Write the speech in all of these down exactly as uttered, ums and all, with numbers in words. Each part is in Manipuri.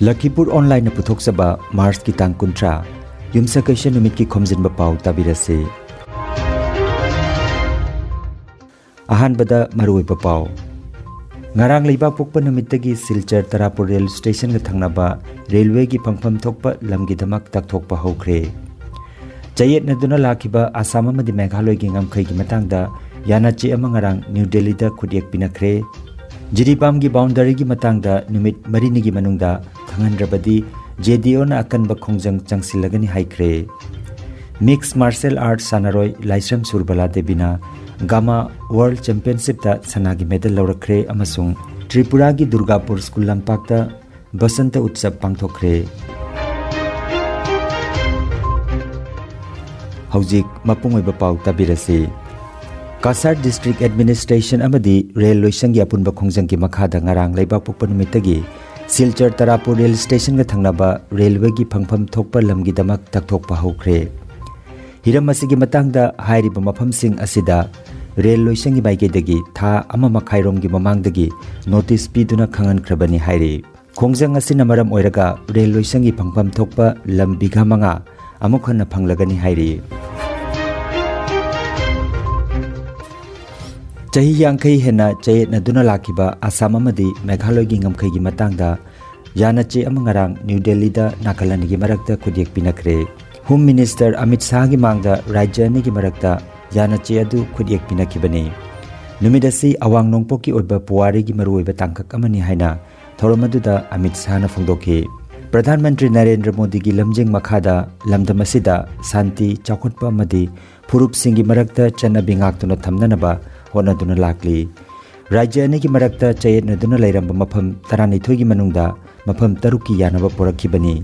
ꯂꯈꯤꯄꯨꯔ ꯑꯣꯟꯂꯥꯏꯟꯅ ꯄꯨꯊꯣꯛꯆꯕ ꯃꯥꯔꯆꯀꯤ ꯇꯥꯡ ꯀꯨꯟꯊ꯭ꯔꯥ, ꯌꯨꯝꯁꯀꯩꯁ ꯅꯨꯃꯤꯠꯀꯤ ꯈꯣꯝꯖꯤꯟꯕ ꯄꯥꯎ ꯇꯥꯕꯤꯔꯁꯤ꯫ ꯑꯍꯥꯟꯕꯗ ꯃꯔꯨꯑꯣꯏꯕ ꯄꯥꯎ꯫ ꯉꯔꯥꯡ ꯂꯩꯕꯥꯛꯄꯣꯛꯄ ꯅꯨꯃꯤꯠꯇꯒꯤ ꯁꯤꯜꯆꯔ ꯇꯔꯥꯄꯨꯔ ꯔꯦꯜ ꯁ꯭ꯇꯦꯁꯟꯒ ꯊꯪꯅꯕ ꯔꯦꯜꯋꯦꯒꯤ ꯐꯪꯐꯝ ꯊꯣꯛꯄ ꯂꯝꯒꯤꯗꯃꯛ ꯇꯛꯊꯣꯛꯄ ꯍꯧꯈ꯭ꯔꯦ꯫ ꯆꯌꯦꯠꯅꯗꯨꯅ ꯂꯥꯛꯈꯤꯕ ꯑꯁꯥꯝ ꯑꯃꯗꯤ ꯃꯦꯘꯥꯂꯣꯏꯒꯤ ꯉꯝꯈꯩꯒꯤ ꯃꯇꯥꯡꯗ ꯌꯥꯅꯆꯦ ꯑꯃ ꯉꯔꯥꯡ ꯅ꯭ꯌꯨ ꯗꯦꯜꯂꯤꯗ ꯈꯨꯠꯌꯦꯛ ꯄꯤꯅꯈ꯭ꯔꯦ꯫ ꯖꯤꯔꯤꯕꯥꯝꯒꯤ ꯕꯥꯎꯟꯗꯔꯤꯒꯤ ꯃꯇꯥꯡꯗ ꯅꯨꯃꯤꯠ ꯃꯔꯤꯅꯤꯒꯤ ꯃꯅꯨꯡꯗ ꯈꯪꯍꯟꯗ꯭ꯔꯕꯗꯤ ꯖꯦ ꯗꯤ ꯑꯣꯅ ꯑꯀꯟꯕ ꯈꯣꯡꯖꯪ ꯆꯪꯁꯤꯜꯂꯒꯅꯤ ꯍꯥꯏꯈ꯭ꯔꯦ꯫ ꯃꯤꯛꯁ ꯃꯥꯔꯁꯦꯜ ꯑꯥꯔꯠ ꯁꯥꯟꯅꯔꯣꯏ ꯂꯥꯏꯁ꯭ꯔꯝ ꯁꯨꯔꯕꯂꯥ ꯗꯦꯕꯤꯅ ꯒꯥꯃꯥ ꯋꯥꯔꯜꯗ ꯆꯦꯝꯄꯤꯌꯟꯁꯤꯞꯇ ꯁꯅꯥꯒꯤ ꯃꯦꯗꯜ ꯂꯧꯔꯛꯈ꯭ꯔꯦ ꯑꯃꯁꯨꯡ ꯇ꯭ꯔꯤꯄꯨꯔꯥꯒꯤ ꯗꯨꯔꯒꯥꯄꯨꯔ ꯁ꯭ꯀꯨꯜ ꯂꯝꯄꯥꯛꯇ ꯕꯁꯟꯇ ꯎꯠꯁꯕ ꯄꯥꯡꯊꯣꯛꯈ꯭ꯔꯦ꯫ ꯍꯧꯖꯤꯛ ꯃꯄꯨꯡ ꯑꯣꯏꯕ ꯄꯥꯎ ꯇꯥꯕꯤꯔꯁꯤ꯫ ꯀꯁꯥꯔ ꯗꯤꯁꯇ꯭ꯔꯤꯛ ꯑꯦꯗꯃꯤꯅꯤꯁꯇ꯭ꯔꯦꯁꯟ ꯑꯃꯗꯤ ꯔꯦꯜ ꯂꯣꯏꯁꯪꯒꯤ ꯑꯄꯨꯟꯕ ꯈꯣꯡꯖꯪꯒꯤ ꯃꯈꯥꯗ ꯉꯔꯥꯡ ꯂꯩꯕꯥꯛꯄꯣꯛꯄ ꯅꯨꯃꯤꯠꯇꯒꯤ ꯁꯤꯜꯆꯔ ꯇꯔꯥꯄꯨꯔ ꯔꯦꯜ ꯁ꯭ꯇꯦꯁꯟꯒ ꯊꯪꯅꯕ ꯔꯦꯜꯋꯦꯒꯤ ꯐꯪꯐꯝ ꯊꯣꯛꯄ ꯂꯝꯒꯤꯗꯃꯛ ꯇꯛꯊꯣꯛꯄ ꯍꯧꯈ꯭ꯔꯦ꯫ ꯍꯤꯔꯝ ꯑꯁꯤꯒꯤ ꯃꯇꯥꯡꯗ ꯍꯥꯏꯔꯤꯕ ꯃꯐꯝꯁꯤꯡ ꯑꯁꯤꯗ ꯔꯦꯜ ꯂꯣꯏꯁꯪꯒꯤ ꯃꯥꯏꯀꯩꯗꯒꯤ ꯊꯥ ꯑꯃ ꯃꯈꯥꯏꯔꯣꯝꯒꯤ ꯃꯃꯥꯡꯗꯒꯤ ꯅꯣꯇꯤꯁ ꯄꯤꯗꯨꯅ ꯈꯪꯍꯟꯈ꯭ꯔꯕꯅꯤ ꯍꯥꯏꯔꯤ꯫ ꯈꯣꯡꯖꯪ ꯑꯁꯤꯅ ꯃꯔꯝ ꯑꯣꯏꯔꯒ ꯔꯦꯜ ꯂꯣꯏꯁꯪꯒꯤ ꯐꯪꯐꯝ ꯊꯣꯛꯄ ꯂꯝ ꯕꯤꯘꯥ ꯃꯉꯥ ꯑꯃꯨꯛ ꯍꯟꯅ ꯐꯪꯂꯒꯅꯤ ꯍꯥꯏꯔꯤ꯫ ꯆꯍꯤ ꯌꯥꯡꯈꯩ ꯍꯦꯟꯅ ꯆꯌꯦꯠꯅꯗꯨꯅ ꯂꯥꯛꯈꯤꯕ ꯑꯁꯥꯝ ꯑꯃꯗꯤ ꯃꯦꯘꯥꯂꯣꯏꯒꯤ ꯉꯝꯈꯩꯒꯤ ꯃꯇꯥꯡꯗ ꯌꯥꯅꯆꯦ ꯑꯃ ꯉꯔꯥꯡ ꯅ꯭ꯌꯨ ꯗꯦꯜꯂꯤꯗ ꯅꯥꯀꯜ ꯑꯅꯤꯒꯤ ꯃꯔꯛꯇ ꯈꯨꯠꯌꯦꯛ ꯄꯤꯅꯈ꯭ꯔꯦ꯫ ꯍꯣꯝ ꯃꯤꯅꯤꯁꯇꯔ ꯑꯃꯤꯠ ꯁꯥꯍꯒꯤ ꯃꯥꯡꯗ ꯔꯥꯖ꯭ꯌ ꯑꯅꯤꯒꯤ ꯃꯔꯛꯇ ꯌꯥꯅꯆꯦ ꯑꯗꯨ ꯈꯨꯠꯌꯦꯛ ꯄꯤꯅꯈꯤꯕꯅꯤ꯫ ꯅꯨꯃꯤꯠ ꯑꯁꯤ ꯑꯋꯥꯡ ꯅꯣꯡꯄꯣꯛꯀꯤ ꯑꯣꯏꯕ ꯄꯨꯋꯥꯔꯤꯒꯤ ꯃꯔꯨꯑꯣꯏꯕ ꯇꯥꯡꯀꯛ ꯑꯃꯅꯤ ꯍꯥꯏꯅ ꯊꯧꯔꯝ ꯑꯗꯨꯗ ꯑꯃꯤꯠ ꯁꯥꯍꯅ ꯐꯣꯡꯗꯣꯛꯈꯤ꯫ ꯄ꯭ꯔꯙꯥꯟ ꯃꯟꯇ꯭ꯔꯤ ꯅꯔꯦꯟꯗ꯭ꯔ ꯃꯣꯗꯤꯒꯤ ꯂꯝꯖꯤꯡ ꯃꯈꯥꯗ ꯂꯝꯗꯝ ꯑꯁꯤꯗ ꯁꯥꯟꯇꯤ, ꯆꯥꯎꯈꯠꯄ ꯑꯃꯗꯤ ꯐꯨꯔꯨꯞꯁꯤꯡꯒꯤ ꯃꯔꯛꯇ ꯆꯠꯅꯕꯤ ꯉꯥꯛꯇꯨꯅ ꯊꯝꯅꯅꯕ ꯍꯣꯠꯅꯗꯨꯅ ꯂꯥꯛꯂꯤ꯫ ꯔꯥꯖ꯭ꯌ ꯑꯅꯤꯒꯤ ꯃꯔꯛꯇ ꯆꯌꯦꯠꯅꯗꯨꯅ ꯂꯩꯔꯝꯕ ꯃꯐꯝ ꯇꯔꯥꯅꯤꯊꯣꯏꯒꯤ ꯃꯅꯨꯡꯗ ꯃꯐꯝ ꯇꯔꯨꯛꯀꯤ ꯌꯥꯅꯕ ꯄꯨꯔꯛꯈꯤꯕꯅꯤ꯫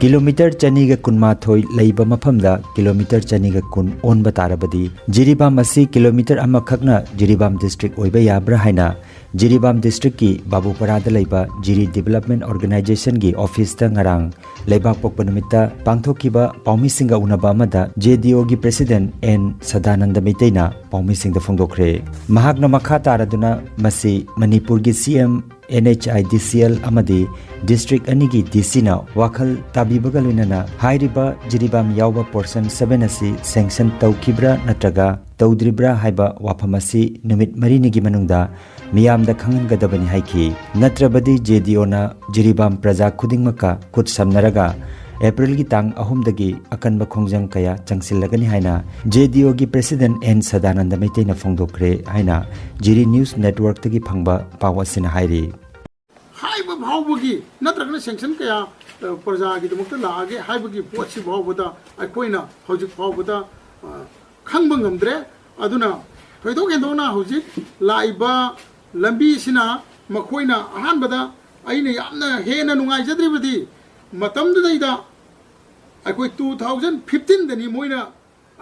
ꯀꯤꯂꯣꯃꯤꯇꯔ ꯆꯅꯤꯒ ꯀꯨꯟꯃꯥꯊꯣꯏ ꯂꯩꯕ ꯃꯐꯝꯗ ꯀꯤꯂꯣꯃꯤꯇꯔ ꯆꯅꯤꯒ ꯀꯨꯟ ꯑꯣꯟꯕ ꯇꯥꯔꯕꯗꯤ ꯖꯤꯔꯤꯕꯥꯝ ꯑꯁꯤ ꯀꯤꯂꯣꯃꯤꯇꯔ ꯑꯃꯈꯛꯅ ꯖꯤꯔꯤꯕꯥꯝ ꯗꯤꯁꯇ꯭ꯔꯤꯛ ꯑꯣꯏꯕ ꯌꯥꯕ꯭ꯔꯥ ꯍꯥꯏꯅ ꯖꯤꯔꯤꯕꯥꯝ ꯗꯤꯁꯇ꯭ꯔꯤꯛꯀꯤ ꯕꯥꯕꯨꯄꯔꯥꯗ ꯂꯩꯕ ꯖꯤꯔꯤ ꯗꯤꯕꯦꯂꯞꯃꯦꯟ ꯑꯣꯔꯒꯅꯥꯏꯖꯦꯁꯟꯒꯤ ꯑꯣꯐꯤꯁꯇ ꯉꯔꯥꯡ ꯂꯩꯕꯥꯛꯄꯣꯛꯄ ꯅꯨꯃꯤꯠꯇ ꯄꯥꯡꯊꯣꯛꯈꯤꯕ ꯄꯥꯎꯃꯤꯁꯤꯡꯒ ꯎꯅꯕ ꯑꯃꯗ ꯖꯦ ꯗꯤ ꯑꯣꯒꯤ ꯄ꯭ꯔꯦꯁꯤꯗꯦꯟꯠ ꯑꯦꯟ ꯁꯗꯥꯅꯟꯗ ꯃꯩꯇꯩꯅ ꯄꯥꯎꯃꯤꯁꯤꯡꯗ ꯐꯣꯡꯗꯣꯛꯈ꯭ꯔꯦ꯫ ꯃꯍꯥꯛꯅ ꯃꯈꯥ ꯇꯥꯔꯗꯨꯅ ꯃꯁꯤ ꯃꯅꯤꯄꯨꯔꯒꯤ C M, N H I D C L ꯑꯃꯗꯤ ꯗꯤꯁꯇ꯭ꯔꯤꯛ ꯑꯅꯤꯒꯤ ꯗꯤ ꯁꯤꯅ ꯋꯥꯈꯜ ꯇꯥꯕꯤꯕꯒ ꯂꯣꯏꯅꯅ ꯍꯥꯏꯔꯤꯕ ꯖꯤꯔꯤꯕꯥꯝ ꯌꯥꯎꯕ ꯄꯣꯔꯁꯟ ꯁꯚꯦꯟ ꯑꯁꯤ ꯁꯦꯡꯁꯟ ꯇꯧꯈꯤꯕ꯭ꯔꯥ ꯅꯠꯇ꯭ꯔꯒ ꯇꯧꯗ꯭ꯔꯤꯕ꯭ꯔꯥ ꯍꯥꯏꯕ ꯋꯥꯐꯝ ꯑꯁꯤ ꯅꯨꯃꯤꯠ ꯃꯔꯤꯅꯤꯒꯤ ꯃꯅꯨꯡꯗ ꯃꯤꯌꯥꯝꯗ ꯈꯪꯍꯟꯒꯗꯕꯅꯤ ꯍꯥꯏꯈꯤ꯫ ꯅꯠꯇ꯭ꯔꯕꯗꯤ ꯖꯦ ꯗꯤ ꯑꯣꯅ ꯖꯤꯔꯤꯕꯥꯝ ꯄ꯭ꯔꯖꯥ ꯈꯨꯗꯤꯡꯃꯛꯀ ꯈꯨꯠ ꯁꯝꯅꯔꯒ ꯑꯦꯄ꯭ꯔꯤꯜꯒꯤ ꯇꯥꯡ ꯑꯍꯨꯝꯗꯒꯤ ꯑꯀꯟꯕ ꯈꯣꯡꯖꯪ ꯀꯌꯥ ꯆꯪꯁꯤꯜꯂꯒꯅꯤ ꯍꯥꯏꯅ ꯖꯦ ꯗꯤ ꯑꯣꯒꯤ ꯄ꯭ꯔꯦꯁꯤꯗꯦꯟꯠ ꯑꯦꯟ ꯁꯗꯥꯅꯟꯗ ꯃꯩꯇꯩꯅ ꯐꯣꯡꯗꯣꯛꯈ꯭ꯔꯦ ꯍꯥꯏꯅ ꯖꯤꯔꯤ ꯅ꯭ꯌꯨꯁ ꯅꯦꯠꯋꯔꯛꯇꯒꯤ ꯐꯪꯕ ꯄꯥꯎ ꯑꯁꯤꯅ ꯍꯥꯏꯔꯤ꯫ ꯍꯥꯏꯕ ꯐꯥꯎꯕꯒꯤ ꯅꯠꯇ꯭ꯔꯒꯅ ꯁꯦꯡꯁꯟ ꯀꯌꯥ ꯑ, ꯄ꯭ꯔꯖꯥꯒꯤꯗꯃꯛꯇ ꯂꯥꯛꯑꯒꯦ ꯍꯥꯏꯕꯒꯤ ꯄꯣꯠꯁꯤ ꯐꯥꯎꯕꯗ ꯑꯩꯈꯣꯏꯅ ꯍꯧꯖꯤꯛ ꯐꯥꯎꯕꯗ ꯑ, ꯈꯪꯕ ꯉꯝꯗ꯭ꯔꯦ꯫ ꯑꯗꯨꯅ ꯊꯣꯏꯗꯣꯛ ꯍꯦꯟꯗꯣꯛꯅ ꯍꯧꯖꯤꯛ ꯂꯥꯛꯏꯕ ꯂꯝꯕꯤꯁꯤꯅ ꯃꯈꯣꯏꯅ ꯑꯍꯥꯟꯕꯗ ꯑꯩꯅ ꯌꯥꯝꯅ ꯍꯦꯟꯅ ꯅꯨꯡꯉꯥꯏꯖꯗ꯭ꯔꯤꯕꯗꯤ ꯃꯇꯝꯗꯨꯗꯩꯗ ꯑꯩꯈꯣꯏ ꯇꯨ ꯊꯥꯎꯖꯟ ꯐꯤꯐꯇꯤꯟꯗꯅꯤ ꯃꯣꯏꯅ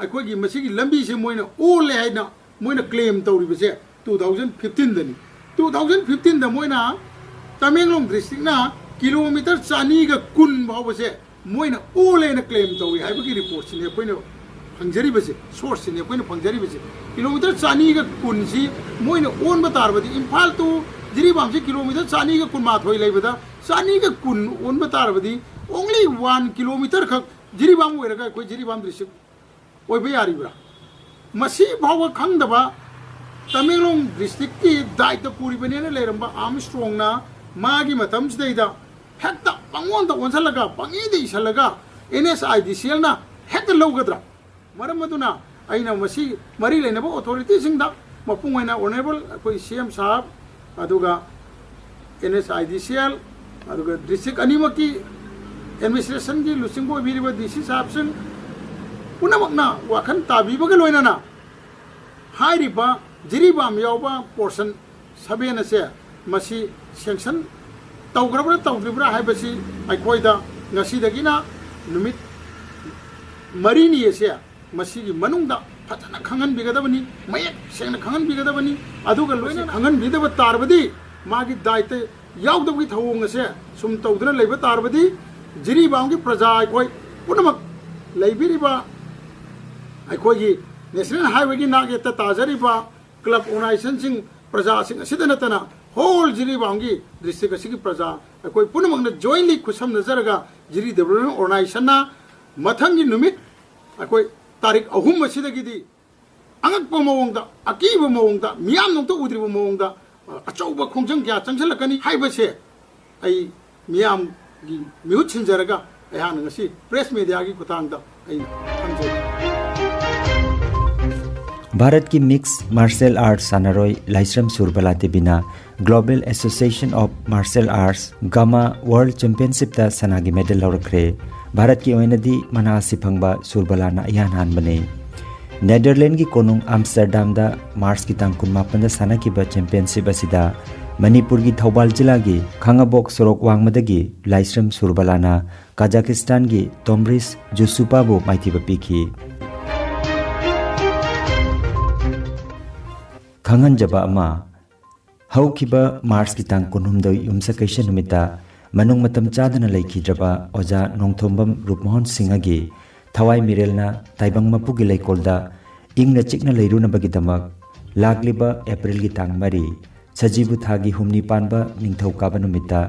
ꯑꯩꯈꯣꯏꯒꯤ ꯃꯁꯤꯒꯤ ꯂꯝꯕꯤꯁꯦ ꯃꯣꯏꯅ ꯑꯣꯜꯂꯦ ꯍꯥꯏꯅ ꯃꯣꯏꯅ ꯀ꯭ꯂꯦꯝ ꯇꯧꯔꯤꯕꯁꯦ ꯇꯨ ꯊꯥꯎꯖꯟ ꯐꯤꯐꯇꯤꯟꯗꯅꯤ꯫ ꯇꯨ ꯊꯥꯎꯖꯟ ꯐꯤꯐꯇꯤꯟꯗ ꯃꯣꯏꯅ ꯇꯃꯦꯡꯂꯣꯡ ꯗꯤꯁꯇ꯭ꯔꯤꯛꯅ ꯀꯤꯂꯣꯃꯤꯇꯔ ꯆꯅꯤꯒ ꯀꯨꯟ ꯐꯥꯎꯕꯁꯦ ꯃꯣꯏꯅ ꯑꯣꯜꯂꯦꯅ ꯀ꯭ꯂꯦꯝ ꯇꯧꯏ ꯍꯥꯏꯕꯒꯤ ꯔꯤꯄꯣꯔꯠꯁꯤꯅꯤ ꯑꯩꯈꯣꯏꯅ ꯐꯪꯖꯔꯤꯕꯁꯦ, ꯁꯣꯔꯁꯁꯤꯅꯤ ꯑꯩꯈꯣꯏꯅ ꯐꯪꯖꯔꯤꯕꯁꯦ꯫ ꯀꯤꯂꯣꯃꯤꯇꯔ ꯆꯅꯤꯒ ꯀꯨꯟꯁꯤ ꯃꯣꯏꯅ ꯑꯣꯟꯕ ꯇꯥꯔꯕꯗꯤ ꯏꯝꯐꯥꯜ ꯇꯨ ꯖꯤꯔꯤꯕꯥꯝꯁꯤ ꯀꯤꯂꯣꯃꯤꯇꯔ ꯆꯅꯤꯒ ꯀꯨꯟꯃꯥꯊꯣꯏ ꯂꯩꯕꯗ ꯆꯅꯤꯒ ꯀꯨꯟ ꯑꯣꯟꯕ ꯇꯥꯔꯕꯗꯤ only one kilometre ꯈꯛ ꯖꯤꯔꯤꯕꯥꯝ ꯑꯣꯏꯔꯒ ꯑꯩꯈꯣꯏ ꯖꯤꯔꯤꯕꯥꯝ ꯗꯤꯁꯇ꯭ꯔꯤꯛ ꯑꯣꯏꯕ ꯌꯥꯔꯤꯕ꯭ꯔꯥ? ꯃꯁꯤ ꯐꯥꯎꯕ ꯈꯪꯗꯕ ꯇꯃꯦꯡꯂꯣꯡ ꯗꯤꯁꯇ꯭ꯔꯤꯛꯀꯤ ꯗꯥꯏꯇ ꯄꯨꯔꯤꯕꯅꯦꯅ ꯂꯩꯔꯝꯕ ꯑꯥꯔꯝꯁꯇ꯭ꯔꯣꯡꯅ ꯃꯥꯒꯤ ꯃꯇꯝꯁꯤꯗꯩꯗ ꯍꯦꯛꯇ ꯄꯪꯑꯣꯟꯗ ꯑꯣꯟꯁꯤꯜꯂꯒ ꯄꯪꯏꯗ ꯏꯁꯤꯜꯂꯒ ꯑꯦꯟ ꯑꯦꯁ ꯑꯥꯏ ꯗꯤ ꯁꯤ ꯑꯦꯜꯅ ꯍꯦꯛꯇ ꯂꯧꯒꯗ꯭ꯔꯥ? ꯃꯔꯝ ꯑꯗꯨꯅ ꯑꯩꯅ ꯃꯁꯤ ꯃꯔꯤ ꯂꯩꯅꯕ ꯑꯣꯊꯣꯔꯤꯇꯤꯁꯤꯡꯗ ꯃꯄꯨꯡ ꯑꯣꯏꯅ ꯑꯣꯅꯔꯦꯕꯜ ꯑꯩꯈꯣꯏ ꯁꯤ ꯑꯦꯝ ꯁꯥꯍꯕ ꯑꯗꯨꯒ and S I D C L ꯑꯗꯨꯒ ꯗꯤꯁꯇ꯭ꯔꯤꯛ ꯑꯅꯤꯃꯛꯀꯤ ꯑꯦꯗꯃꯤꯅꯤꯁꯇ꯭ꯔꯦꯁꯟꯒꯤ ꯂꯨꯆꯤꯡꯕ ꯑꯣꯏꯕꯤꯔꯤꯕ ꯗꯤ ꯁꯤ ꯁꯥꯍꯕꯁꯤꯡ ꯄꯨꯝꯅꯃꯛꯅ ꯋꯥꯈꯜ ꯇꯥꯕꯤꯕꯒ ꯂꯣꯏꯅꯅ ꯍꯥꯏꯔꯤꯕ ꯖꯤꯔꯤꯕꯥꯝ ꯌꯥꯎꯕ ꯄꯣꯔꯁꯟ ꯁꯕꯦꯟ ꯑꯁꯦ ꯃꯁꯤ ꯁꯦꯡꯁꯟ ꯇꯧꯈ꯭ꯔꯕ꯭ꯔꯥ ꯇꯧꯗ꯭ꯔꯤꯕ꯭ꯔꯥ ꯍꯥꯏꯕꯁꯤ ꯑꯩꯈꯣꯏꯗ ꯉꯁꯤꯗꯒꯤꯅ ꯅꯨꯃꯤꯠ ꯃꯔꯤꯅꯤ ꯑꯁꯦ ꯃꯁꯤꯒꯤ ꯃꯅꯨꯡꯗ ꯐꯖꯅ ꯈꯪꯍꯟꯕꯤꯒꯗꯕꯅꯤ, ꯃꯌꯦꯛ ꯁꯦꯡꯅ ꯈꯪꯍꯟꯕꯤꯒꯗꯕꯅꯤ꯫ ꯑꯗꯨꯒ ꯂꯣꯏꯅꯅ ꯈꯪꯍꯟꯕꯤꯗꯕ ꯇꯥꯔꯕꯗꯤ, ꯃꯥꯒꯤ ꯗꯥꯏꯇ ꯌꯥꯎꯗꯕꯒꯤ ꯊꯧꯑꯣꯡ ꯑꯁꯦ ꯁꯨꯝ ꯇꯧꯗꯨꯅ ꯂꯩꯕ ꯇꯥꯔꯕꯗꯤ, ꯖꯤꯔꯤꯕꯥꯝꯒꯤ ꯄ꯭ꯔꯖꯥ ꯑꯩꯈꯣꯏ ꯄꯨꯝꯅꯃꯛ, ꯂꯩꯕꯤꯔꯤꯕ ꯑꯩꯈꯣꯏꯒꯤ ꯅꯦꯁꯅꯦꯜ ꯍꯥꯏꯋꯦꯒꯤ ꯅꯥꯛ ꯌꯦꯠꯇ ꯇꯥꯖꯔꯤꯕ ꯀ꯭ꯂꯕ ꯑꯣꯔꯒꯅꯥꯏꯖꯦꯁꯟꯁꯤꯡ, ꯄ꯭ꯔꯖꯥꯁꯤꯡ ꯑꯁꯤꯗ ꯅꯠꯇꯅ, ꯍꯣꯜ ꯖꯤꯔꯤꯕꯥꯝꯒꯤ ꯗꯤꯁꯇ꯭ꯔꯤꯛ ꯑꯁꯤꯒꯤ ꯄ꯭ꯔꯖꯥ ꯑꯩꯈꯣꯏ ꯄꯨꯝꯅꯃꯛꯅ ꯖꯣꯏꯟꯂꯤ ꯈꯨꯠꯁꯝꯅꯖꯔꯒ, ꯖꯤꯔꯤ ꯗꯦꯕꯂꯞꯃꯦꯟ ꯑꯣꯔꯒꯅꯥꯏꯖꯦꯁꯟꯅ ꯃꯊꯪꯒꯤ ꯅꯨꯃꯤꯠ, ꯑꯩꯈꯣꯏ ꯇꯥꯔꯤꯛ ꯑꯍꯨꯝ ꯑꯁꯤꯗꯒꯤꯗꯤ ꯑꯉꯛꯄ ꯃꯑꯣꯡꯗ, ꯑꯀꯤꯕ ꯃꯑꯣꯡꯗ, ꯃꯤꯌꯥꯝꯅ ꯑꯝꯇ ꯎꯗ꯭ꯔꯤꯕ ꯃꯑꯣꯡꯗ, ꯑ, ꯑꯆꯧꯕ ꯈꯣꯡꯖꯪ ꯀꯌꯥ ꯆꯪꯁꯤꯜꯂꯛꯀꯅꯤ ꯍꯥꯏꯕꯁꯦ ꯑꯩ ꯃꯤꯌꯥꯝꯒꯤ ꯃꯤꯍꯨꯠ ꯁꯤꯟꯖꯔꯒ ꯑꯩꯍꯥꯛꯅ ꯉꯁꯤ ꯄ꯭ꯔꯦꯁ ꯃꯦꯗꯤꯌꯥꯒꯤ ꯈꯨꯠꯊꯥꯡꯗ ꯑꯩꯅ ꯊꯝꯖꯔꯤ꯫ ꯚꯥꯔꯠꯀꯤ ꯃꯤꯛꯁ ꯃꯥꯔꯁꯦꯜ ꯑꯥꯔꯠ ꯁꯥꯟꯅꯔꯣꯏ ꯂꯥꯏꯁ꯭ꯔꯝ ꯁꯨꯔꯕꯂꯥ ꯗꯦꯕꯤꯅ Global Association of Martial Arts, ꯒꯃꯥ, ꯋꯥꯔꯜꯗ ꯆꯦꯝꯄꯤꯌꯟꯁꯤꯞꯇ ꯁꯅꯥꯒꯤ ꯃꯦꯗꯜ ꯂꯧꯔꯛꯈ꯭ꯔꯦ꯫ ꯚꯥꯔꯠꯀꯤ ꯑꯣꯏꯅꯗꯤ ꯃꯅꯥ ꯑꯁꯤ ꯐꯪꯕ ꯁꯨꯔꯕꯂꯥꯅ ꯏꯍꯥꯟ ꯍꯥꯟꯕꯅꯤ꯫ ꯅꯦꯗꯔꯂꯦꯟꯗꯒꯤ ꯀꯣꯅꯨꯡ ꯑꯝꯁꯇꯔꯗꯥꯝꯗ ꯃꯥꯔꯆꯀꯤ ꯇꯥꯡ ꯀꯨꯟꯃꯥꯄꯟꯗ ꯁꯥꯟꯅꯈꯤꯕ ꯆꯦꯝꯄꯤꯌꯟꯁꯤꯞ ꯑꯁꯤꯗ ꯃꯅꯤꯄꯨꯔꯒꯤ ꯊꯧꯕꯥꯜ ꯖꯤꯂꯥꯒꯤ ꯈꯥꯉꯕꯣꯛ ꯁꯣꯔꯣꯛ ꯋꯥꯡꯃꯗꯒꯤ ꯂꯥꯏꯁ꯭ꯔꯝ ꯁꯨꯔꯕꯂꯥꯅ ꯀꯥꯖꯥꯈꯤꯁꯇꯥꯟꯒꯤ ꯇꯣꯝꯕ꯭ꯔꯤꯁ ꯖꯨꯁꯨꯄꯥꯕꯨ ꯃꯥꯏꯊꯤꯕ ꯄꯤꯈꯤ꯫ ꯈꯪꯍꯟꯖꯕ ꯑꯃ, ꯍꯧꯈꯤꯕ ꯃꯥꯔꯆꯀꯤ ꯇꯥꯡ ꯀꯨꯟꯍꯨꯝꯗꯣꯏ ꯌꯨꯝꯁꯀꯩꯁ ꯅꯨꯃꯤꯠꯇ ꯃꯅꯨꯡ ꯃꯇꯝ ꯆꯥꯗꯅ ꯂꯩꯈꯤꯗ꯭ꯔꯕ ꯑꯣꯖꯥ ꯅꯣꯡꯊꯣꯝꯕꯝ ꯔꯨꯞꯃꯣꯍꯟ ꯁꯤꯡꯍꯒꯤ ꯊꯋꯥꯏ ꯃꯤꯔꯦꯜꯅ ꯇꯥꯏꯕꯪ ꯃꯄꯨꯒꯤ ꯂꯩꯀꯣꯜꯗ ꯏꯪꯅ ꯆꯤꯛꯅ ꯂꯩꯔꯨꯅꯕꯒꯤꯗꯃꯛ ꯂꯥꯛꯂꯤꯕ ꯑꯦꯄ꯭ꯔꯤꯜꯒꯤ ꯇꯥꯡ ꯃꯔꯤ, ꯁꯖꯤꯕꯨ ꯊꯥꯒꯤ ꯍꯨꯝꯅꯤ ꯄꯥꯟꯕ ꯅꯤꯡꯊꯧꯀꯥꯕ ꯅꯨꯃꯤꯠꯇ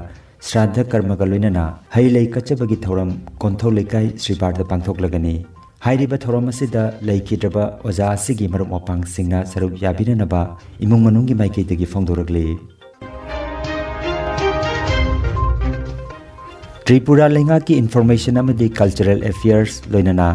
ꯁ꯭ꯔꯥꯗꯙ ꯀꯔꯃꯒ ꯂꯣꯏꯅꯅ ꯍꯩ ꯂꯩ ꯀꯠꯆꯕꯒꯤ ꯊꯧꯔꯝ ꯀꯣꯟꯊꯧ ꯂꯩꯀꯥꯏ ꯁ꯭ꯔꯤꯕꯥꯔꯗ ꯄꯥꯡꯊꯣꯛꯂꯒꯅꯤ꯫ ꯍꯥꯏꯔꯤꯕ ꯊꯧꯔꯝ ꯑꯁꯤꯗ ꯂꯩꯈꯤꯗ꯭ꯔꯕ ꯑꯣꯖꯥ ꯑꯁꯤꯒꯤ ꯃꯔꯨꯞ ꯃꯄꯥꯡꯁꯤꯡꯅ ꯁꯔꯨꯛ ꯌꯥꯕꯤꯅꯅꯕ ꯏꯃꯨꯡ ꯃꯅꯨꯡꯒꯤ ꯃꯥꯏꯀꯩꯗꯒꯤ ꯐꯣꯡꯗꯣꯔꯛꯂꯤ꯫ ꯇ꯭ꯔꯤꯄꯨꯔꯥ ꯂꯩꯉꯥꯛꯀꯤ ꯏꯟꯐꯣꯔꯃꯦꯁꯟ ꯑꯃꯗꯤ ꯀꯜꯆꯔꯦꯜ ꯑꯦꯐꯤꯌꯔꯁ ꯂꯣꯏꯅꯅ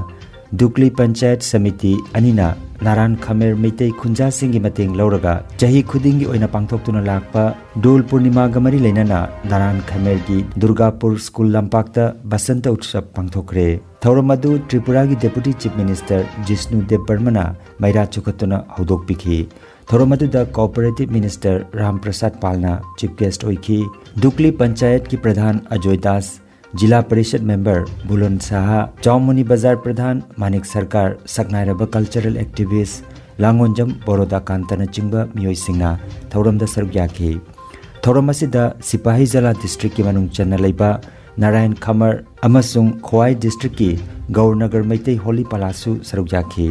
ꯗꯨꯛꯂꯤ ꯄꯟꯆꯥꯌꯠ ꯁꯃꯤꯇꯤ ꯑꯅꯤꯅ ꯅꯥꯔꯥꯟ ꯈꯃꯦꯔ ꯃꯩꯇꯩ ꯈꯨꯟꯖꯥꯁꯤꯡꯒꯤ ꯃꯇꯦꯡ ꯂꯧꯔꯒ ꯆꯍꯤ ꯈꯨꯗꯤꯡꯒꯤ ꯑꯣꯏꯅ ꯄꯥꯡꯊꯣꯛꯇꯨꯅ ꯂꯥꯛꯄ ꯗꯣꯜ ꯄꯨꯔꯅꯤꯃꯥꯒ ꯃꯔꯤ ꯂꯩꯅꯅ ꯅꯥꯔꯥꯟ ꯈꯃꯦꯔꯒꯤ ꯗꯨꯔꯒꯥꯄꯨꯔ ꯁ꯭ꯀꯨꯜ ꯂꯝꯄꯥꯛꯇ ꯕꯁꯟꯇ ꯎꯠꯁꯕ ꯄꯥꯡꯊꯣꯛꯈ꯭ꯔꯦ꯫ ꯊꯧꯔꯝ ꯑꯗꯨ ꯇ꯭ꯔꯤꯄꯨꯔꯥꯒꯤ deputy chief minister Jishnu Dev ꯕꯔꯃꯅ ꯃꯩꯔꯥ ꯆꯨꯈꯠꯇꯨꯅ ꯍꯧꯗꯣꯛꯄꯤꯈꯤ꯫ ꯊꯧꯔꯝ ꯑꯗꯨꯗ ꯀꯣꯑꯣꯄꯔꯦꯇꯤꯚ ꯃꯤꯅꯤꯁꯇꯔ ꯔꯥꯝ ꯄ꯭ꯔꯁꯥꯗ ꯄꯥꯜꯅ ꯆꯤꯐ ꯒꯦꯁ꯭ꯠ ꯑꯣꯏꯈꯤ꯫ ꯗꯨꯛꯂꯤ ꯄꯟꯆꯥꯌꯠꯀꯤ ꯄ꯭ꯔꯙꯥꯟ ꯑꯖꯣꯏ ꯗꯥꯁ, ꯖꯤꯂꯥ ꯄꯔꯤꯁꯠ ꯃꯦꯝꯕꯔ ꯕꯨꯂꯣꯟ ꯁꯍꯥ, ꯆꯥꯎꯃꯅꯤ ꯕꯖꯥꯔ ꯄ꯭ꯔꯙꯥꯟ ꯃꯥꯅꯤꯛ ꯁꯔꯀꯥꯔ, ꯁꯛꯅꯥꯏꯔꯕ ꯀꯜꯆꯔꯦꯜ ꯑꯦꯛꯇꯤꯚꯤꯁ꯭ꯠ ꯂꯥꯡꯒꯣꯟꯖꯝ ꯕꯣꯔꯣꯗꯥꯀꯥꯟꯇꯅꯆꯤꯡꯕ ꯃꯤꯑꯣꯏꯁꯤꯡꯅ ꯊꯧꯔꯝꯗ ꯁꯔꯨꯛ ꯌꯥꯈꯤ꯫ ꯊꯧꯔꯝ ꯑꯁꯤꯗ ꯁꯤꯄꯥꯍꯤ ꯖꯂꯥ ꯗꯤꯁꯇ꯭ꯔꯤꯛꯀꯤ ꯃꯅꯨꯡ ꯆꯟꯅ ꯂꯩꯕ ꯅꯥꯔꯥꯌꯟ ꯈꯃꯔ ꯑꯃꯁꯨꯡ ꯈ꯭ꯋꯥꯏ ꯗꯤꯁꯇ꯭ꯔꯤꯛꯀꯤ ꯒꯧꯔꯅꯒꯔ ꯃꯩꯇꯩ ꯍꯣꯂꯤ ꯄꯂꯥꯁꯨ ꯁꯔꯨꯛ ꯌꯥꯈꯤ꯫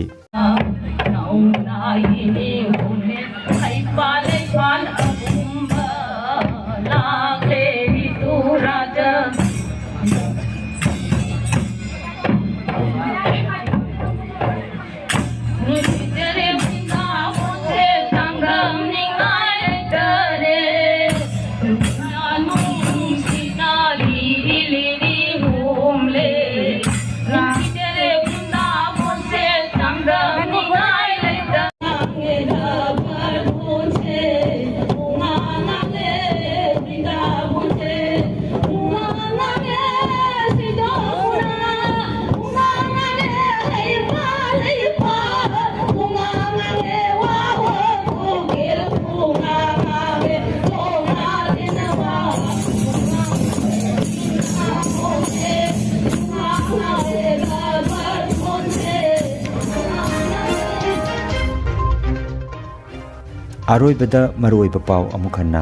ꯑꯔꯣꯏꯕꯗ ꯃꯔꯨꯑꯣꯏꯕ ꯄꯥꯎ ꯑꯃꯨꯛ ꯍꯟꯅ꯫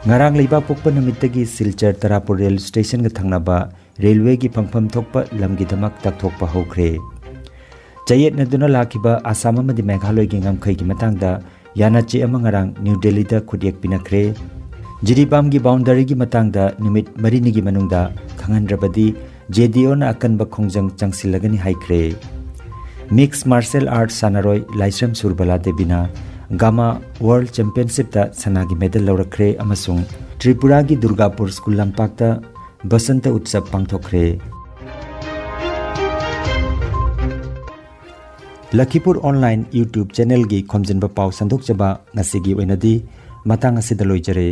ꯉꯔꯥꯡ ꯂꯩꯕꯥꯛ ꯄꯣꯛꯄ ꯅꯨꯃꯤꯠꯇꯒꯤ ꯁꯤꯜꯆꯔ ꯇꯔꯥꯄꯨꯔ ꯔꯦꯜ ꯁ꯭ꯇꯦꯁꯟꯒ ꯊꯪꯅꯕ ꯔꯦꯜꯋꯦꯒꯤ ꯐꯪꯐꯝ ꯊꯣꯛꯄ ꯂꯝꯒꯤꯗꯃꯛ ꯇꯛꯊꯣꯛꯄ ꯍꯧꯈ꯭ꯔꯦ꯫ ꯆꯌꯦꯠꯅꯗꯨꯅ ꯂꯥꯛꯈꯤꯕ ꯑꯁꯥꯝ ꯑꯃꯗꯤ ꯃꯦꯘꯥꯂꯌꯒꯤ ꯉꯝꯈꯩꯒꯤ ꯃꯇꯥꯡꯗ ꯌꯥꯅꯆꯦ ꯑꯃ ꯉꯔꯥꯡ ꯅ꯭ꯌꯨ ꯗꯦꯜꯂꯤꯗ ꯈꯨꯠꯌꯦꯛ ꯄꯤꯅꯈ꯭ꯔꯦ꯫ ꯖꯤꯔꯤꯕꯥꯝꯒꯤ ꯕꯥꯎꯟꯗꯔꯤꯒꯤ ꯃꯇꯥꯡꯗ ꯅꯨꯃꯤꯠ ꯃꯔꯤꯅꯤꯒꯤ ꯃꯅꯨꯡꯗ ꯈꯪꯍꯟꯗ꯭ꯔꯕꯗꯤ ꯖꯦ ꯗꯤ ꯑꯣꯅ ꯑꯀꯟꯕ ꯈꯣꯡꯖꯪ ꯆꯪꯁꯤꯜꯂꯒꯅꯤ ꯍꯥꯏꯈ꯭ꯔꯦ꯫ ꯃꯤꯛꯁ ꯃꯥꯔꯁꯦꯜ ꯑꯥꯔꯠ ꯁꯥꯟꯅꯔꯣꯏ ꯂꯥꯏꯁ꯭ꯔꯝ ꯁꯨꯔꯕꯂꯥ ꯗꯦꯕꯤꯅ ꯒꯥꯃꯥ ꯋꯥꯔꯜꯗ ꯆꯦꯝꯄꯤꯌꯟꯁꯤꯞꯇ ꯁꯅꯥꯒꯤ ꯃꯦꯗꯜ ꯂꯧꯔꯛꯈ꯭ꯔꯦ ꯑꯃꯁꯨꯡ ꯇ꯭ꯔꯤꯄꯨꯔꯥꯒꯤ ꯗꯨꯔꯒꯥꯄꯨꯔ ꯁ꯭ꯀꯨꯜ ꯂꯝꯄꯥꯛꯇ ꯕꯁꯟꯇ ꯎꯠꯁꯕ ꯄꯥꯡꯊꯣꯛꯈ꯭ꯔꯦ꯫ ꯂꯈꯤꯄꯨꯔ ꯑꯣꯟꯂꯥꯏꯟ YouTube ꯆꯦꯅꯦꯜꯒꯤ ꯈꯣꯝꯖꯤꯟꯕ ꯄꯥꯎ ꯁꯟꯗꯣꯛꯆꯕ ꯉꯁꯤꯒꯤ ꯑꯣꯏꯅꯗꯤ ꯃꯇꯥꯡ ꯑꯁꯤꯗ ꯂꯣꯏꯖꯔꯦ꯫